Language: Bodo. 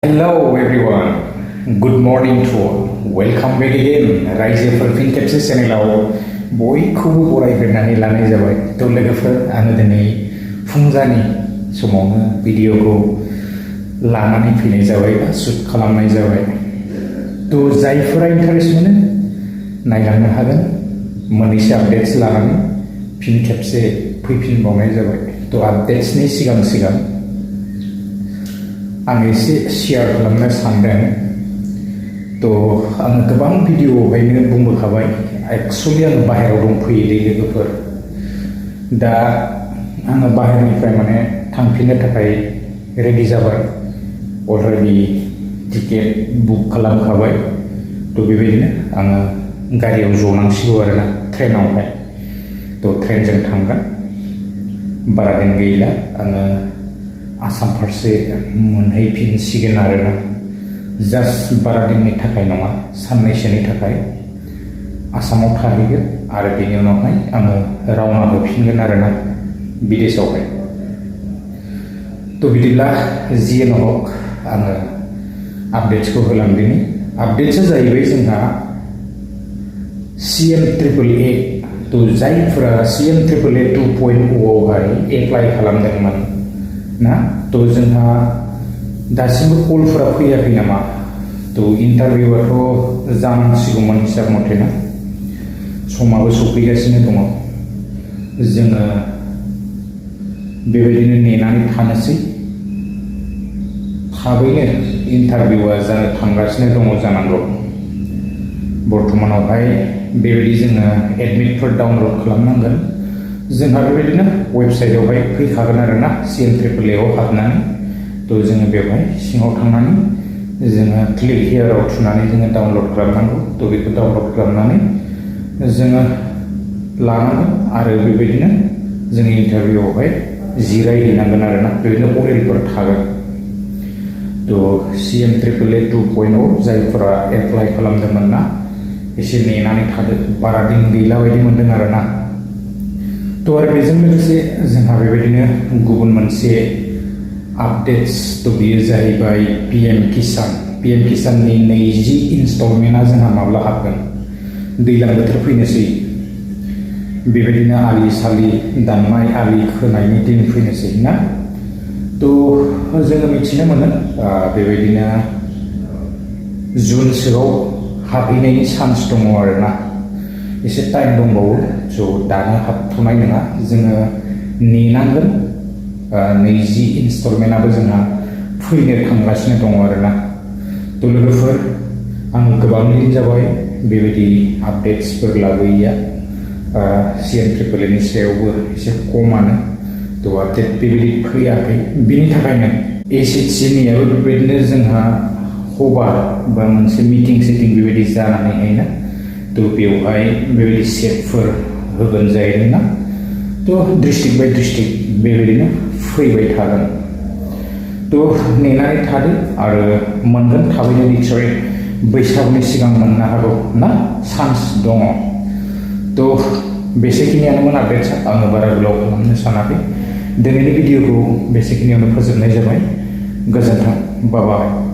Hello everyone, good morning to all. Welcome back again. रायजोफोर फिन खेबसे चेनेलाव बयखौबो बरायग्रोनानै लानाय जाबाय। थ' लोगोफोर आङो दिनै फुंजानि समावनो भिडिअखौ लानानै फैनाय जाबाय बा शुट खालामनाय जाबाय। थ' जायफोरा इन्टारेस्ट मोनो नायलांनो हागोन। मोननैसो आपडेट्स लानानै फिन खेबसे फैफिनबावनाय जाबाय। थ' आपडेट्सनि सिगां आं एसे शेयार खालामनो सानदों। थ' आङो गोबां भिडिअआवहायनो बुंबोखाबाय एक्सुवेलि आङो बाहेरायाव दंफैयो दे लोगोफोर। दा आङो बाहेरनिफ्राय थांफिननो थाखाय रेडि जाबाय। अलरेडि टिकेट बुक खालामखाबाय। थ' बेबायदिनो आङो गारियाव जनांसिगौ आरोना ट्रेनावहाय। थ' ट्रेनजों थांगोन। बारा दिन गैला आङो आसाम फारसे मोनहैफिनसिगोन आरोना। जास्ट बारा दिननि थाखाय नङा, साननैसोनि थाखाय आसामाव थाहैगोन आरो बेनि उनावहाय आङो रावना होफिनगोन आरोना बिदेशआवहाय। थ' बिदिब्ला जियानो हक आङो आपडेट्सखौ होलांदिनि। आपडेट्सआ जाहैबाय जोंहा CM-AAA। थ' जायफोरा CM-AAA 2.0आवहाय एप्लाइ खालामदोंमोन ना, थ' जोंहा दासिमबो कलफोरा फैयाखै नामा? थ' इन्टारभिउआथ' जानांसिगौमोन हिसाब मथे ना, समाबो सफैगासिनो दङ। जोङो बेबायदिनो नेनानै थानोसै। थाबैनो इन्टारभिउआ जानो थांगासिनो दङ जानांगौ। बर्थमानावहाय बेबायदि जोङो एडमिटफोर डाउनलड खालामनांगोन। जोंहा बेबायदिनो वेबसाइटआवहाय फैखागोन आरोना CM-AAAआव हाबनानै। थ' जोङो बेवहाय सिङाव थांनानै जोङो क्लिक हियाराव थुनानै जोङो डाउनलड खालामनांगौ। थ' बेखौ डाउनलड खालामनानै जोङो लानांगोन आरो बेबायदिनो जोंनि इन्टारभिउआवहाय जिरायहैनांगोन आरोना। बेबायदिनो अरेलफोर थागोन। थ' CM-AAA 2.0 जायफोरा एप्लाइ खालामदोंमोन ना, एसे नेनानै थादो। बारा दिन गैला बायदि मोनदों आरोना। थ' आरो बेजों लोगोसे जोंहा बेबायदिनो गुबुन मोनसे आपडेट्स, थ' बेयो जाहैबाय PM किसान। PM किसाननि 20 इनस्टलमेन्टआ जोंहा माब्ला हाबगोन? दैज्लां बोथोर फैनोसै, बेबायदिनो आलि सालि दाननाय, आलि खोनायनि दिन फैनोसै ना। थ' जोङो मिथिनो मोनो बेबायदिनो जुनसोआव हाबहैनायनि चान्स दङ आरोना। एसे टाइम दंबावो। स' दानो हाबथ'नाय नङा, जोङो नेनांगोन। 20 इनस्टलमेन्टआबो जोंहा फैनो थांगासिनो दङ आरोना। थ' लोगोफोर आं गोबां दिन जाबाय बेबायदि आपडेट्सफोर लाबोयैया। CM-AAAनि सायावबो एसे खमानो। थ' आपडेट बेबायदि फैयाखै। बिनि थाखायनो SHC-नियाबो बेबायदिनो जोंहा हबा बा मोनसे मिटिं सिटिं बेबायदि जानानैहाय ना, थ' बेवहाय बेबायदि सेटफोर होगोन जाहैदों ना। थ' डिस्ट्रिक्ट बाय डिस्ट्रिक्ट बेबायदिनो फैबाय थागोन। थ' नेनानै थादो आरो मोनगोन थाबैनो निस्सय। बैसागुनि सिगां मोननो हागौ ना, चान्स दङ। थ' बेसेखिनियानोमोन आपडेट्सआ। आङो बारा गोलाव खालामनो सानाखै। दिनैनि भिडिअखौ बेसेखिनियावनो फोजोबनाय जाबाय। गोजोन्थों, बाय बाय।